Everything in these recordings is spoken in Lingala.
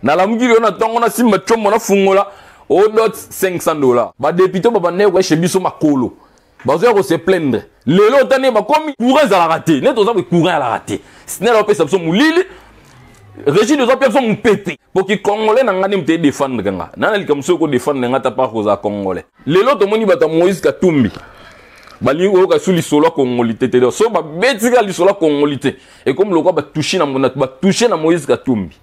Nalamuki lelo na ntongo nasimba tshombo nafungola odot $500. Badepute babandaki koyeshe biso makolo bazoya kose plaindre lelo ota nde bakomi courant ezalaka te nde toza boye courant ezalaka te snel apesa biso molili régime eza mpe biso mopepe po ki congolais na ngai nde moto edefendre nga nana likambo soki kodefendre nga ta part kozala congolais. Lelo tomoni bato ya Moïse Katumbi balingi koyoka su lisolo ya congolité te. So babeti kaka lisolo ya congolité ekomi lokola batouche na, batouche na Moïse Katumbi.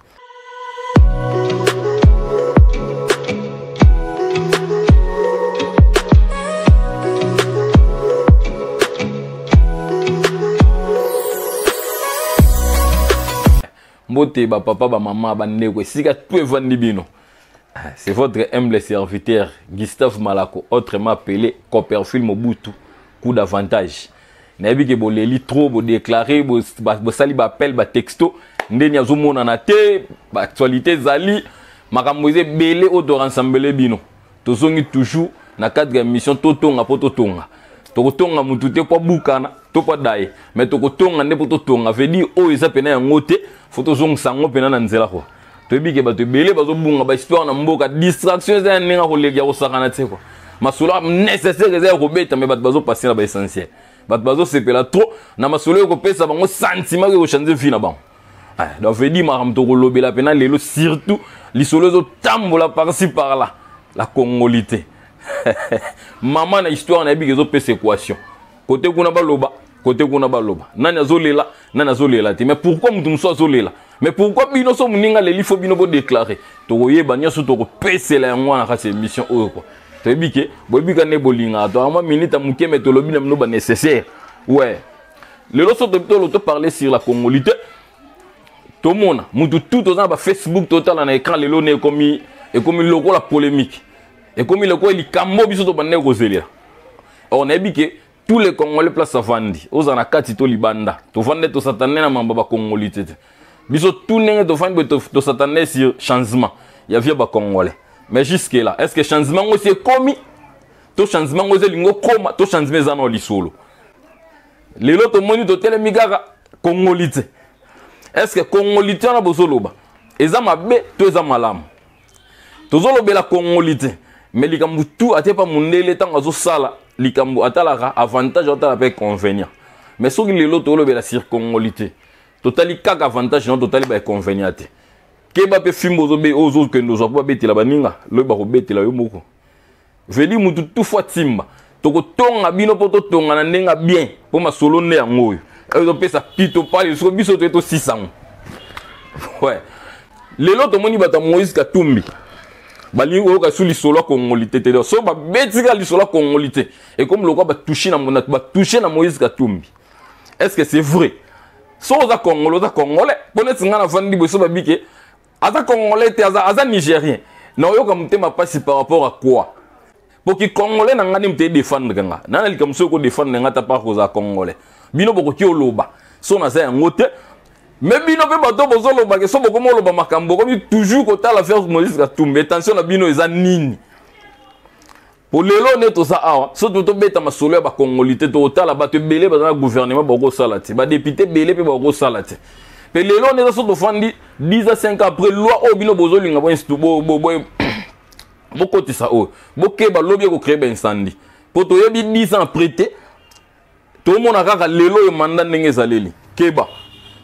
Mbote ba papa ba mama ba ndeko esika tout evandi bino. C'est votre humble serviteur Gustave Malako, autrement appelé Copperfield Mobutu, coup d'avantage. Nayebi ke boleli trop, bo déclarer, bosali ba appel, ba texto, ndeni azomonana te, ba actualité ezali, makambo eza ebele oyo torassembler bino. Tozongi toujours na cadre ya mission totonga po totonga. Tokotonga mutu te po abukana to po adaye, mais tokotonga nde po totonga. Veut dire oyo eza pena yango te, faut tozongisa yango pena na nzela quoi. Toyebi ke bato ebele bazobunga ba histoire na mboka, distraction eza ya ndenge ya koleka ya kosakana te quoi. Masolo nécessaire eza ya kobeta, mais bato bazopase na ba essentiel. Bato bazosepela trop na masolo oyo kopesa bango sentiment ke kochange vie na bango. Donc veut dire makambo tokolobela pena lelo, surtout lisolo ezotambola par-ci par-là, la congolité. Mama na histoire nayebi ke ezopesa équation. Côté kuna baloba, côté kuna baloba. Nani azolela, nani azolela te. Mais pourquoi mutu mosusu azolela? Mais pourquoi bino so moninga leli faut bino bo déclarer? Tokoyeba nyonso tokopesela yango wana kati ya émission oyo quoi. Toyebi ke boyebi ka nde bolingaka. To mwa minute ya moke, mais tolobi na bino ba nécessaire. Ouais. Lelo so tolo to parler sur la congolité. Tomona mutu tout toza na ba Facebook totala na écran lelo ne ekomi, ekomi lokola polémique. Ekomi lokola likambo biso tobandaki kozelela. Or nayebi ke tous les Congolais place avandi, oza na kati to libanda, tovande tosatane na mamba ba congolité te. Biso tout ndenge tovandi boye tosatane sur changement ya vie ba Congolais. Mais jusque là, est-ce que changement ngo si ekomi? To changement ngo elingo koma, to changement eza na lisolo. Lelo tomoni totelemi kaka congolité. Est-ce que congolité wana bozoloba eza mabe to eza malamu? Tozolobela congolité, mais likambo tout ate pa mundele tango azosala likambo atalaka avantage atala pe inconvénient. Mais soki lelo tolobela sur congolité, totali kaka avantage non totali ba inconvénient te. Keba pe fimbo ozobe ozokende ozwa po babetela baninga, lobi bakobetela yo moko. Veli mutu tout fois timba. Tokotonga bino po totonga na ndenge bien po masolo nde yango oyo. Ezopesa pito pale soki biso toye tosisa yango. Ouais. Lelo tomoni bato ya Moïse Katumbi balingi koyoka su lisolo ya congolité te. Donc soki babeti kaka lisolo ya congolité ekomi lokola batouche na, batouche na Moïse Katumbi. Est-ce que c'est vrai? Soki oza congolais, oza congolais. Po neti nga nafandi boye so babike aza congolais te, aza nigérien. Na oyoka motema pasi par rapport à quoi? Po ki congolais na nga nde moto edefendre nga. Nana likambo soki kodefendre nga ta part kozala congolais. Bino bokoki oloba so naza yango te. Mais bino pe bato bozoloba ke so bokomi oloba makambo, bokomi toujours kotala faire Moïse Katumbi. Attention na bino eza nini? Po lelo nde toza awa, so tobeta masolo ya ba congolité, tokotala bato ebele baza na gouvernement bakosala te, ba député ebele pe bakosala te. Pe lelo nde so tofandi 10 à 5 ans après loi oyo bino bozolinga bo instu, bo, bo, bo, bokotisa oyo, bokeba lobi eko créer ba incendie. Po toyebi 10 ans après te, tomona kaka lelo oyo mandat ndenge ezaleli. Keba,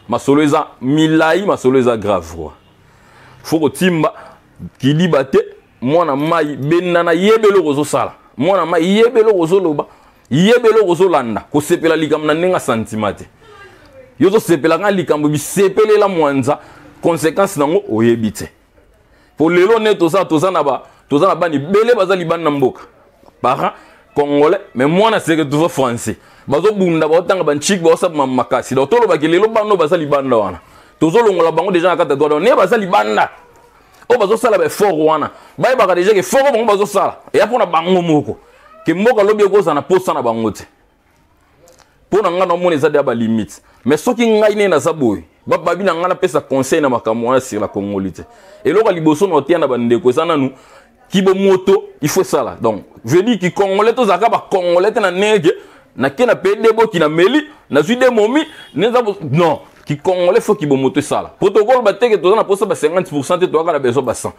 masolo eza milai, masolo eza grave quoi. Faut kotimba kidiba te, mwana mai benda na yebelo kozosala, mwana mai yebelo kozoloba, yebelo kozolanda, kosepela likambo na ndenge sentiment te. Yo tosepela nga likambo bisepelela mwanza, conséquence nango oyebi te. Po lelo ne toza, toza na ba, toza na bani bele baza libanda na mboka. Parents congolais, mais mwana se retrouve français. Bazo bunda, bazo tanga ba nchik, bazo saba makasi. Donc tolo ba ke lelo bano baza libanda wana. Tozo longola bango déjà na kata droit. Donc ne baza libanda. Oyo bazo sala ba effort wana. Baye baka déjà ke effort bango bazo sala. Et ya pona bango moko. Ke mboka lobi ekoza na posa na bango te. Pona nga na mona eza dia ba limite. Mais soki ngai ne naza boye, ba babi na nga na pesa conseil na makambo wana sur la congolité. Eloko liboso na otia na ba ndeko eza nanu kibo moto, il faut ça là. Donc, je dis ki congolais to zaka ba congolais te na nege, na ke na pede boki na meli, na zui de momi, ne za non. Kicongolais faut kibomoto esala. Po tokoloba te ke toza na posa ba 50% te, toyaka na besoin ba 100.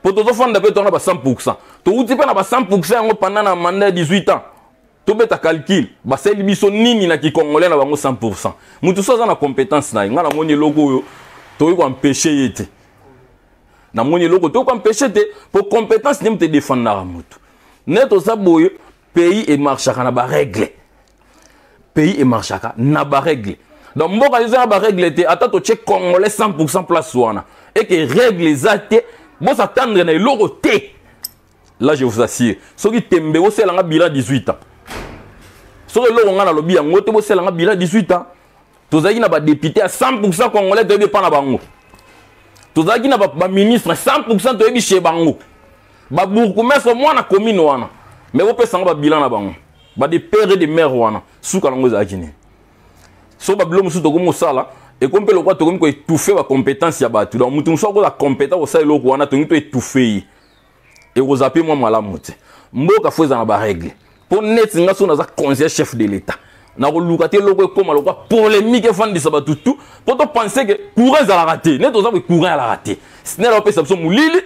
Po tozofanda mpe toza na ba 100%. Touti mpe na ba 100% yango pendant na mandat ya 18 ans. Tobeta calcul, basali biso nini na kicongolais na bango 100%. Mutu so aza na compétence na ye, nga namoni eloko oyo tokoki koempêche ye te. Namoni eloko tokoki koempêche te, po compétence nde moto edefendaka motu. Nde toza boye, pays emarchaka na barègle. Pays emarchaka na barègle. Donc mboka eza na barègle te, ata totie congolais 100% place wana eke règle eza te, bosatendre na eloko te. Là je vous assure, soki tembe bosalanga bilan 18 ans, soki eloko nga nalobi yango te, bosalanga bilan 18 ans. Tozalaki na badéputé ya 100% congolais, toyebi epa na bango. Tozalaki na baministre 100%, toyebi chez bango. Babourgmestre mwana commune wana, mais bopesanga babilan na bango, bade père et de mère wana, suka nango ezalaki nini? So babilo mosusu tokomi kosala, ekomi mpe lokola tokomi koétouffe bacompétence ya bato. Donc motu mosusu akoza compétent kosala eloko wana, tokomi to étouffe ye, ekozala mpe mwa malamu te. Mboka faut eza na barègle. Mpo neti nga so naza conseiller chef de l'État, nakoluka te eloko ekóma lokwa polémique, efandisa bato tu mpo topense ke courant ezalaka te. Neti oza boye, courant ezalaka te, SNEL apesa biso molili,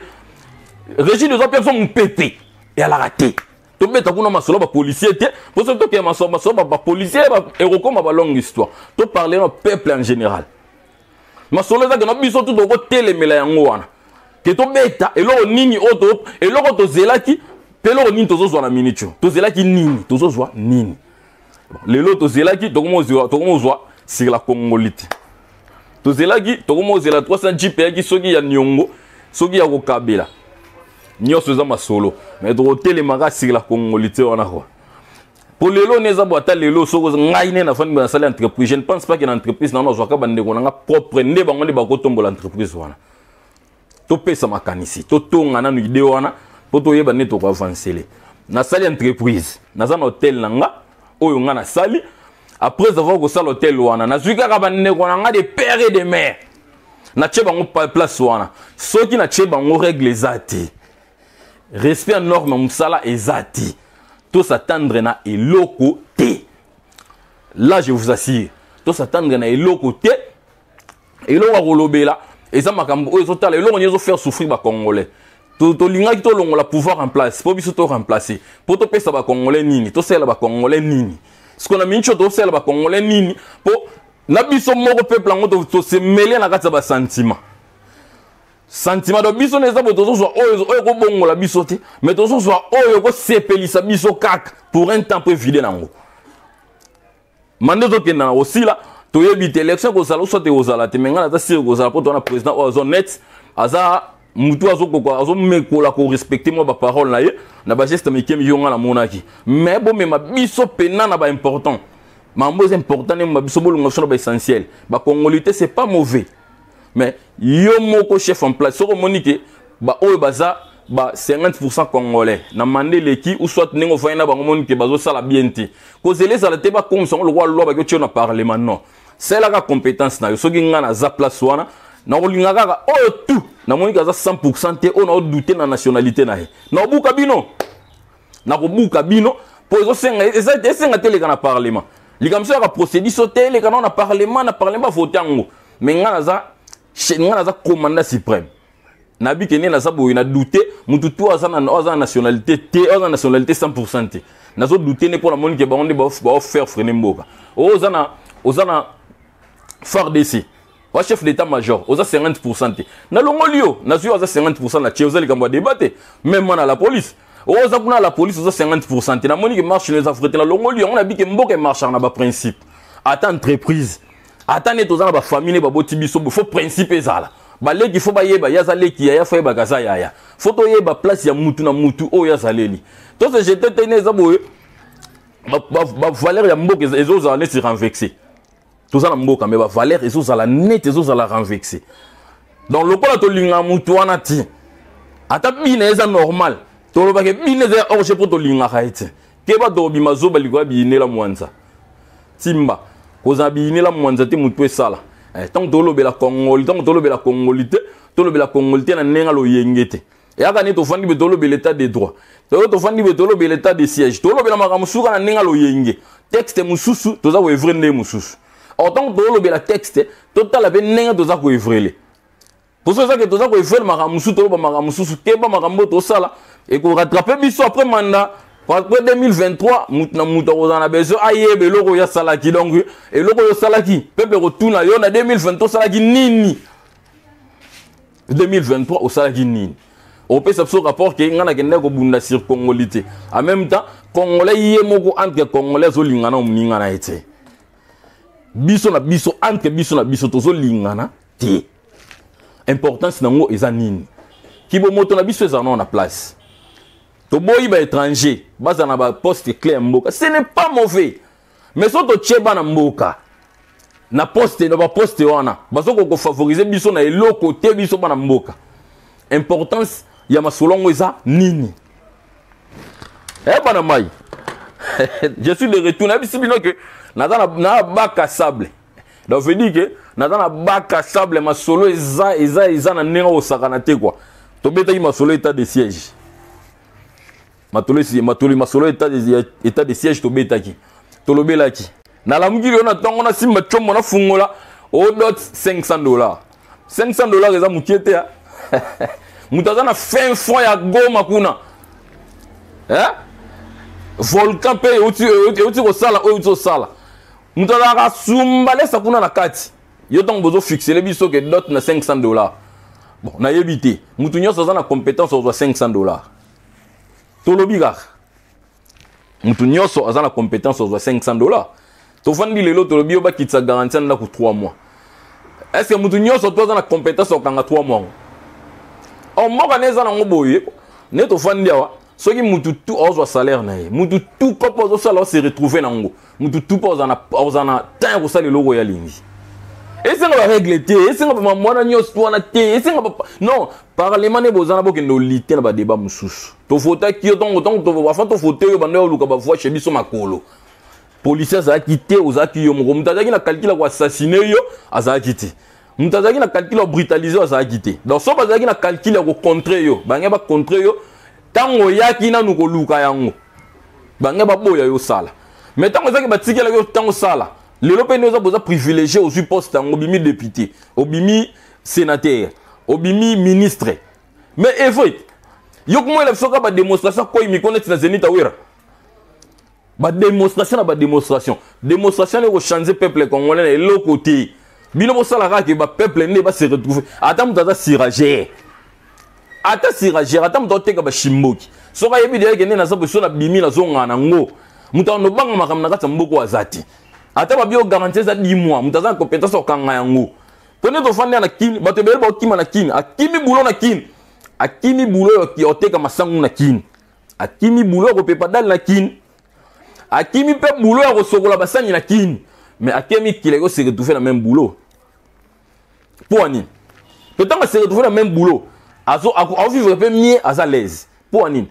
Régie des eaux biso mopepe ezalaka te. Tobeta kuna masolo bapolicier te, mpo soki tokende masolo bapolicier ekokóma balongue histoire. Toparle na peuple en général, masolo ezake na biso tu tokotelemela yango wana ke tobeta eloko nini oyo, eloko tozelaki mpe eloko nini tozozwa na minute oyo. Tozelaki nini? Tozozwa nini lelo? Tozelaki, tokomozwa sur la congolité. Tozelaki, tokomozela 300 jeep eyaki, soki ya niongo, soki ya kokabela, nyonso eza masolo. Mais tokotelemaka sur la congolité wana kua po lelo ne eza bo. Ata lelo soki ngai nde nafandi nasali entreprise, je ne pense pas ke na entreprise nano nazwaka bandeko na nga propre nde bango nde bakotombola entreprise wana. Topesa makanisi, totonga nanu idée wana mpo toyeba nde tokoavancele. Nasali entreprise, naza na hotel na nga oyo nga nasali. Après avoir kosala hotel wana, nazwi kaka bandeko na nga de père et de mère, natie bango place wana. Soki natie bango, règle eza te, respect ya norme mosala eza te, tosatendre na eloko te. Là je vous assure, tosatendre na eloko te. Eloko ya kolobela eza makambo oyo ezotala eloko nini ezofaire souffrir bacongolais. Tolingaki tolongola pouvoir en place mpo biso toremplace, mpo topesa bacongolais nini, tosalela bacongolais nini. Siko na miniti oyo tosalela bacongolais nini? Mpo na biso moko peuple yango tosemele na kati ya basentiment sentiment. Donc biso na eza boye, tozozwa oyo oyo ekobongola biso te, mais tozozwa oyo ekosepelisa biso kaka pour un temps, mpo evide nango mande ezokenda na kosila. Toyebi te élection ekozala soit ekozala te, mais ngai naza sûr ekozala, mpo towana président oyo aza net, aza mutu azokoka, azomekola korespecte mwa baparole na ye na bageste mike mike yo ngai namonaki. Mais bomema biso pena na baimportant, mambo eza important ndenge biso bolonga biso na baessentiel. Bacongolité, c'est pas mauvais, mais yo moko chef en place, soki omoni ke baoyo baza ba 50% congolais na mande eleki, ou soit ndenge ofandi na bango, omoni ke bazosala bien te, kozela ezala te bakomisa yango lokola loi baki otie na parlement. Non, salelaka compétence na yo. Soki ngai naza place wana, nakolinga kaka oyo tout namoni ke aza 100% te, oyo naodute na nationalité na ye, nakobuka bino, nakobuka bino, mpo ezosenga esenga te eleka na parlement. Likambo so yaka procédure so te eleka nao na parlement, na parlement bavote yango. Mais ngai naza commandant suprême, nabi ke nde naza boye, na doute mutu tu aza na nationalité te, aza na nationalité 100% te, nazodute nde mpo namoni ke bango nde baofaire freiner mboka. Oyo oza na FARDC wa chef d'état major, oza 50% te, nalongoli yo, nazwi oyo aza 50% na tie. Oza likambo ya débat te. Même mwana la police oyo oza kuna, la police oza 50% te, namoni ke marche no eza vrai te, nalongoli yango. Nabi ke mboka emarchaka na baprincipe. Ata entreprise, ata nde toza na bafamille nde baboti biso, faut principe ezala. Baleki faut bayeba ye aza leki, yaya faut yebaka aza yaya, faut toyeba place ya mutu na mutu oyo azaleli. Tose jete te, ne eza boye, bavaleur ya mboka ezozala neti renversé. Toza na mboka, mais bavaleur ezozala neti ezozala renversé. Donc lokola tolingaka mutu wana ti ata bina eza normal, tolobaka bina eza ya orge mpo tolingaka ye te. Keba, tokobima zoba likolo ya biyinela mwanza timba. Kozala biyinela mwanza te, motu esala ntango tolobela kongoli, ntango tolobela kongoli te, tolobela kongoli te na ndenge loyenge te. Eyaka nde tofandi boye, tolobela état de droit, toyo tofandi boye, tolobela état de siège, tolobela makambo suka na ndenge loyenge. Texte mosusu toza koevre ndenge mosusu. Or ntango tolobela texte, totala mpe ndenge toza koevrele. Poso eza ke toza koevrele makambo mosusu, toloba makambo mosusu, keba makambo oyo tosala ekorattrape biso après mandat, après 2023. Mutu na mutu akozala na besoin ayeba eloko oyo asalaki. Donc eloko oyo osalaki, peuple ekotuna yo na 2023 osalaki nini, 2023 osalaki nini. Opesa biso rapport ke ngai nakendaki kobunda sur congoli te. En même temps, congolais ye moko, entre congolais azolingana moninga na ye te. Biso na biso, entre biso na biso, tozolingana te. Importance nango eza nini? Kibomoto na biso ezala nao na place. Toboyi baétranger bazala na baposte clé ya mboka, ce n'est pas mauvais, mais so totie bana mboka na poste, na baposte wana, bazokoka kofavorize biso na eloko te, biso bana mboka. Importance ya masolo yango eza nini? Eh, bana mai, je suis de retour. Nayebisi bino ke naza na bac à sable. Donc veut dire ke naza na bac à sable. Masolo eza na ndenge kosakana te quoi. Tobetaki masolo état de siège, matolo, masolo état de siège tobetaki, tolobelaki. Nalamuki lelo na ntongo, nasimba tshombo, nafungola odot 500 $. 500 $ eza mokie te. Moto aza na fin fond ya Goma kuna, eh? Volcan mpe euti kosala oyo euti kosala, moto azalaka sumbalesa kuna na kati. Yo ntango bozofixele biso ke dot na 500 $, bon, nayebi te moto nyonso aza na compétence ozwa 500 $. Tolobi kaka moto nyonso aza na compétence ozwa 500 $. Tofandi lelo, tolobi yo bakitisa garantie ya ndako 3 mois. Est ce que moto nyonso to aza na compétence okanga 3 mois ngo? Or mboka ne eza nango boye nde tofandi awa. Soki mutu tu azwa salaire na ye, mutu tu kopo azosala, ose retrouve nango, mutu tu mpo aza na temps ya kosala eloko oyo alingi. Esenga barègle te, esenga bamambo wana nyonso wana te, esenga non parlement nde bozana bokende olite na badeba mosusu. Tovotaki yo ntongo ntongo, afin tovote yo, bando ya oluka bavoix chez biso makolo. Policier azalaki te, ozalaki yo moko. Moto azalaki na calcul ya koassassine yo azalaki te, moto azalaki na calcul ya brutalize yo azalaki te. Donc so bazalaki na calcul ya kocontre yo, bange bacontre yo ntango oyaki nanu koluka yango, bange baboya yo osala. Mais ntango ezalaki, batikelaki yo ntango osala. Lelo mpe nde oza boza privilégié, ozwi poste yango, obimi député, obimi sénateur, obimi ministre. Mais evre yo komoyela biso kaka badémonstration koi miko neti na Zénith awera, badémonstration na badémonstration, démonstration nde kochange peuple congolais na eloko te. Bino bosala kaka ke bapeuple nde base retrouve. Ata moto aza ciragere, ata ciragere, ata moto ateka bashimboki, soki ayebi deya ke nde naza boye, so nabimi nazongana nango, moto anobanga makambo na kati ya mboka aza te. Ata babi garantie eza 10 mois, moto aza na compétence okanga yango. Mpo nde tofandi na Kini, bato ebele baokima na Kini. Akimi bulo na Kini, akimi bulo ya oteka masangu na Kini, akimi bulo ya kopepa dale na Kini, akimi mpe bulo ya kosokola basani na Kini, mais akemi kila ko se retrouver na même boulot. Mpo ya nini? Mpe ntango se retrouver na même boulot, azo vivre mpe mieux, aza l'aise. Mpo ya nini?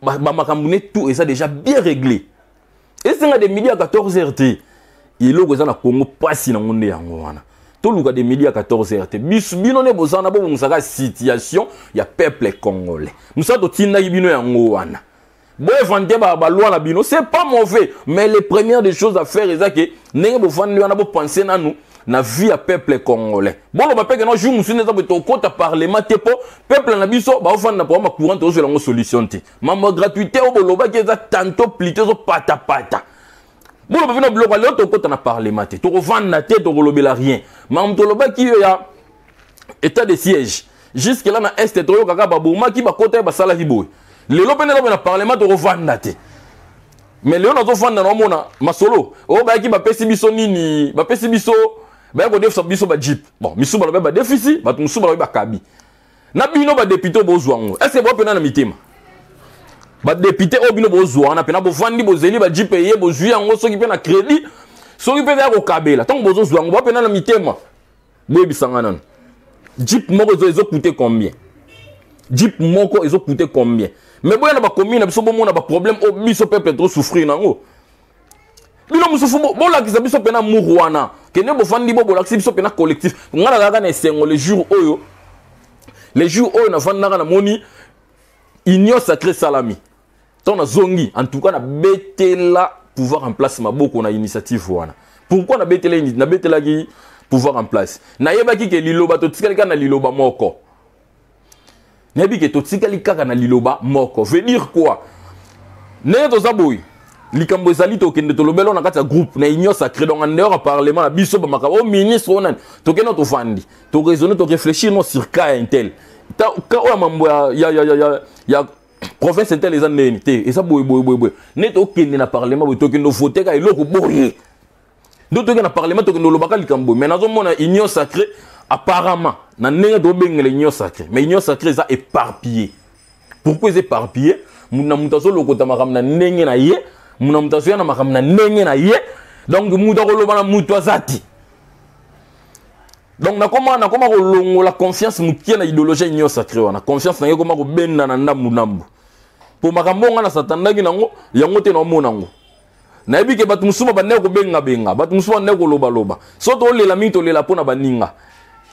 Bamakambo ne tout eza déjà bien réglé. Esenga de midi à 14 heures te. Eloko eza na Congo mpasi nango nde yango wana. Toluka de midi à 14 heures te. Biso bino nde bozala na bobongisaka situation ya peuple congolais. Mosala totindaki bino yango wana. Boinvente baloi na bino, c'est pas mauvais, mais les premières des choses à faire eza ke ndenge bofandi wana, bopense nanu na vie ya peuple congolais. Boloba mpe ke no jour mosusu nde eza boye, tokota parlement te mpo peuple na biso baofanda na problème ya courant, tozwela yango solution te. Mambo ya gratuité oyo bolobaki eza tantôt plutôt ezopatapata. Boloba bino biloko lelo, tokota na parlement te, tokovanda te, tokolobela rien. Makambo tolobaki yo ya état de siège, jusque là na Est toyokaka babomaki, bakota ye, basalaki boye. Lelo mpe nde na parlement tokovanda te. Mais lelo nazofanda, naomona masolo oyo bayaki, bapesi biso nini? Bapesi biso, baya kodefisa biso bajeep. Bon, misusu balobi badefisi, bato mosusu balobi bakabi na bino. Badéputé bozwa yango, est ce que bopena na mitema? Badéputé oyo bino bozwa wana mpena, bovandi, bozeli bajeep eye, bozwi yango soki mpe na crédit, soki mpe ya kokabela. Ntango bozozwa yango, bopena na mitema? Boyebisanga nano, jeep moko ezocoûte combien? Jeep moko ezocoûte combien? Mais boya na bacommune na biso, bomona baproblème oyo biso peuple tosouffrir nango. Bino mosusu bolakisa biso mpena mur wana kende bofandi, bo bolakisi biso mpena collectif. Ngai nazalaka na esengo le jour oyo, le jour oyo nafandaka, namoni union sacrée salami. Ntango nazongi, en tout cas nabetela pouvoir en place maboko na initiative wana. Pourquoi nabetelaki, nabetelaki pouvoir en place? Nayebaki ke liloba, totikali kaka na liloba moko. Nayebi ke totikali kaka na liloba moko. Veut dire quoi? Ndenge toza boye, likambo ezali, tokende tolobela na kati ya groupe na Union sacrée, donc en dehors ya parlement na biso, bamakambo o ministre o nani, tokende, tovandi, toraisonne, toréfléchir no sur cas ya intel, ka oyo ya mambo ya province intel eza ndeni te, eza boye boye boye boye. Nde tokende na parlement boye, tokende vote ka eloko boye, nde tokende na parlement, tokende olobaka likambo boye. Mais nazomona Union sacrée, apparemment na ndenge tobengela Union sacrée, mais Union sacrée eza éparpillé. Pourquoi eza éparpillé? Mutu na mutu azolokota makambo na ndenge na ye, mutu na mutu azoya na makambo na ndenge na ye, donc mutu akoloba na mutu aza te. Donc nakoma kolongola confiance mokie na idéologie ya Union sacrée wana. Confiance na ngai ekoma kobenda na ndambu ndambu, mpo makambo nga nasatandaki nango yango te. Naomona yango, nayebi ke bato mosusu babandaki kobengabenga, bato mosusu babandaki kolobaloba. So tolela mingi, tolela mpo na baninga,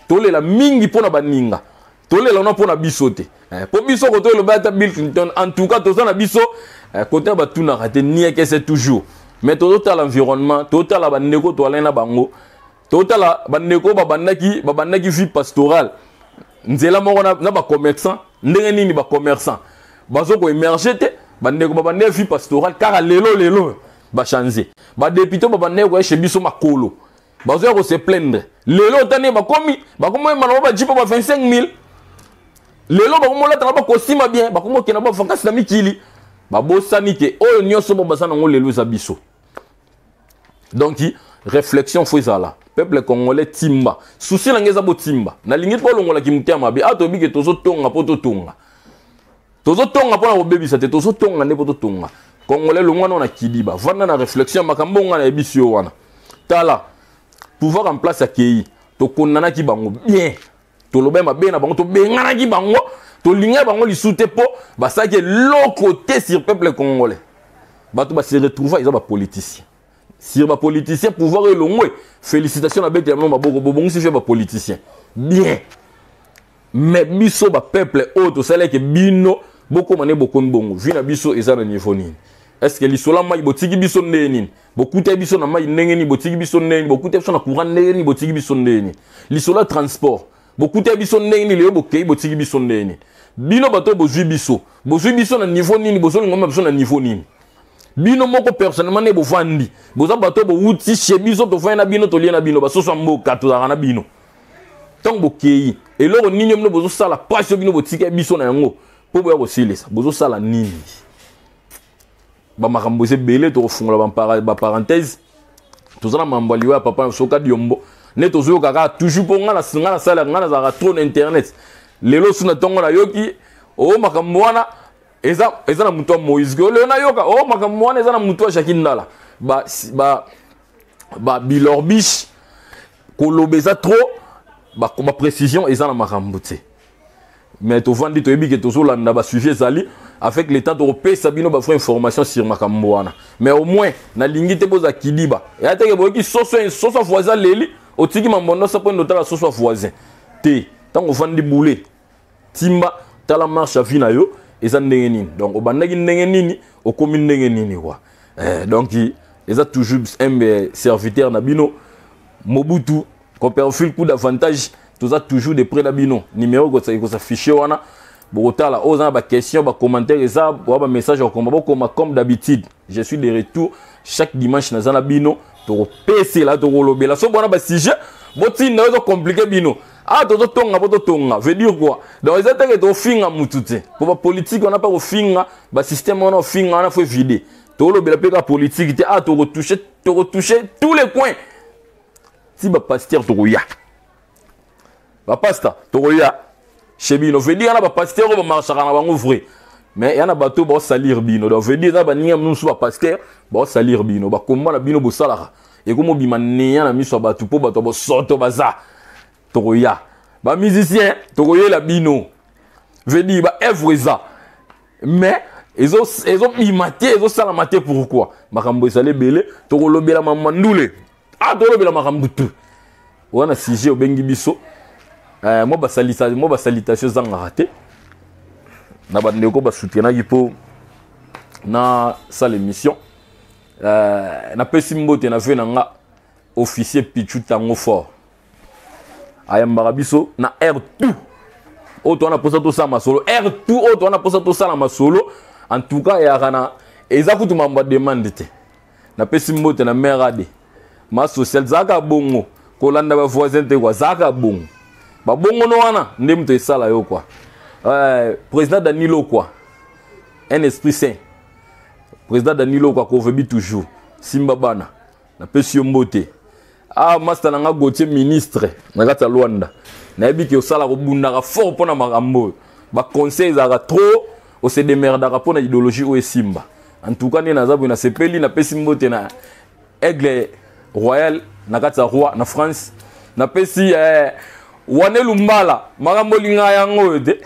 tolela mingi mpo na baninga, tolela wana mpo na biso te. Mpo biso koto eloba ata Bill Clinton, en tout cas toza na biso kote batunaka te niekese toujours. Mais tozotala environnement, tozotala bandeko toalai na bango, tozotala bandeko babandaki vie pastorale nzela moko na bacommerçant. Ndenge nini bacommerçant bazo koémerge te? Bandeko babandaki vie pastorale kaka lelo lelo bachange. Badéputé babandaki koya chez biso makolo, bazoya kose plaindre lelo. Otani bakomi oyemba na bajeep ba 25 000. Lelo bakomi olataka bakosima bien, bakomi okenda bavacances na mikili. Babosani ke oyo nyonso bo baza nango lelo eza biso. Donc réflexion fo ezala. Peuple congolais, timba. Souci na ngai eza botimba. Nalingi mpo olongolaki motema mabe. Awa toyebi ke tozotonga mpo totonga, tozotonga mpo na kobebisa te, tozotonga nde mpo totonga. Congolais, longwa na kidiba, vanda na réflexion ya makambo nga nayebisi yo wana. Tala pouvoir en place akei, tokondanaki bango bien, tolobai mabe na bango, tobenganaki bango, tolingai bango lisu te, mpo basalaki eloko te sur peuple congolais. Bato base retrouva eza bapoliticien sur bapoliticien. Pouvoir elongwe, félicitation na bete ya bino maboko, bobongisi fe bapoliticien bien. Mais biso bapeuple oyo tosalaki bino bokóma nde bokomi bongo, vie na biso eza na niveau nini? Est ce que lisolo ya mai, botiki biso ndenge nini? Bokuta biso na mai ndenge nini? Botiki biso ndenge nini? Bokuta biso na courant ndenge nini? Botiki biso ndenge nini? Lisolo ya transport, bokuta biso ndenge nini? Lelo bokei, botiki biso ndenge nini? Bino bato bozwi biso, bozwi biso na niveau nini? Bozolinga biso na niveau nini? Bino moko personnellement nde bovandi, boza bato bowuti chez biso, tovandi na bino, tolie na bino, basoso ya mboka, tozalaka na bino. Ntango bokei, eloko nini bino bozosala? Pasi oyo bino botika biso na yango mpo boya kosilisa, bozosala nini? Bamakambo eza ebele, tokofungola baparenthèse. Toza na mambo ya liwa ya papa Soka Diombo nde tozoyoka kaka toujours, mpo nga nasalaka, nga nazalaka trop na internet. Lelo su na ntongo nayoki o makambo wana eza na moto ya Moïse. Lelo nayoka o makambo wana eza na moto ya Jacques Ndala. Ba bilorbiche koloba eza trop, baprécision eza na makambo te. Mais tovandi, toyebi ke tozolanda basujet ezali. Avec le temps tokopesa bino bavrai information sur makambo wana. Mais au moins nalingi te bozala kidiba eya teke boyoki soso soso voisin leli, otiki mambondo mpo ndo otala soso voisin te. Ntango ovandi bule, timba, tala marche ya vie na yo eza ndenge nini. Donc obandaki ndenge nini, okomi ndenge nini quoi. Donc eza toujours un serviteur na bino, Mobutu Copperfield, coup d'avantage. Toza toujours de près na bino. Numéro ekosaffiche wana, bokotala oyo oza na baquestion, bacommentaire, eza oya bamessage ya kokoma, bokoma. Comme d'habitude, je suis de retour chaque dimanche, naza na bino, tokopesela, tokolobela. So bona basujet botinda oyo ezocompliquer bino. Ah, tozotonga mpo totonga. Veut dire quoi? Donc eza teke tofinga mutu te, mpo bapolitike wana mpe kofinga, basystème wana ofinga wana fo évide. Tolobela mpe kaka politike te. Ah, tokotouche, tokotouche tous les coins, ti bapasteur tokoya, bapasteur tokoya chez bino. Veut dire wana bapasteur oyo bamarchaka na bango vrai, mais ya na bato baosalir bino. Donc veut dire eza baninga mosusu bapasteur baosalir bino, bakomba na bino bosalaka ekomobima neya na miso ya bato, mpo bato ya bosoto baza. Tokoya bamusicien, tokoyela bino. Veut dire baœuvre eza, mais ezobima te, ezosalama te. Pourquoi? Makambo ezali ebele, tokolobela mama ndule. Ah, tolobela makambo tu wana. Sujet obengi biso, mwa basalutation ezangaka te na bandeko basoutenaki mpo na sala émission. Napesi mbote na ve na nga. Officier Pichu Tango Fort ayambaka biso na air tout oyo towana mposa tosala masolo air tout oyo towana mposa tosala masolo. En tout cas, eyaka na eza kutu mambo ya demande te. Napesi mbote na mare ade ma social. Zalaka bongo, kolanda bavoisin te kua, zalaka bongo, babongono wana nde moto esala yo kua. Président Danilo kua, un esprit saint. Président Danilo kua kovebi toujours simba bana. Napesi yo mbote. Ah, master na nga Gautier, ministre na kati ya Lwanda, nayebi ke osala kobundaka fort mpo na makambo oyo. Baconseil ezalaka trop, ose demerdaka mpo na idéologie oyo esimba. En tout cas, nde naza boye, nasepeli. Napesi mbote na Aigle Royal na kati ya Roi na France. Napesi wane Lumbala, makambo olingaka yango oyo te,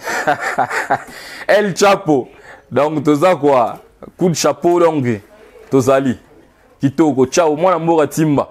El Chapo. Donc toza kwa coup de chapeau, donc tozali kitoko. Ciao, mwana mboka timba.